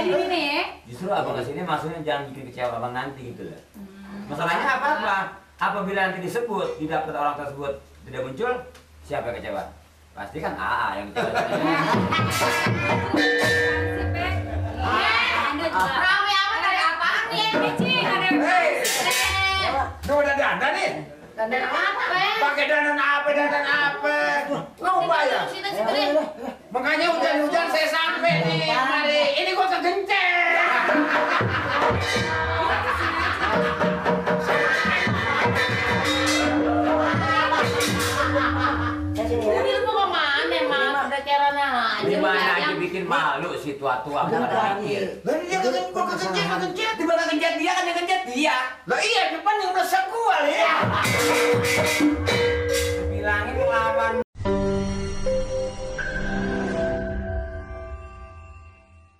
jadi ini nih. Justru abang kesini maksudnya jangan bikin kecewa abang nanti gitu loh. Masalahnya apa? Apabila nanti disebut, didapat orang tersebut tidak muncul, siapa yang kecewa? Pasti kan AA yang kecewa. Anda juga. Rame amat ada apaan nih? Cing, ada. Lu udah dandan nih? Dandan apa? Pakai dandan apa? Lupa ya? Sini sini. Makanya hujan-hujan saya sampai nih. Mari, ini gua kegencet. Ini lu mau kemana emang? Udah kerana aja. Gimana aja bikin malu si tua-tua pada mikir. Lah dia gua kegencet. Tiba kencet dia kan yang kencet dia. Lah iya, depan yang udah gua lihat. Bilangin lawan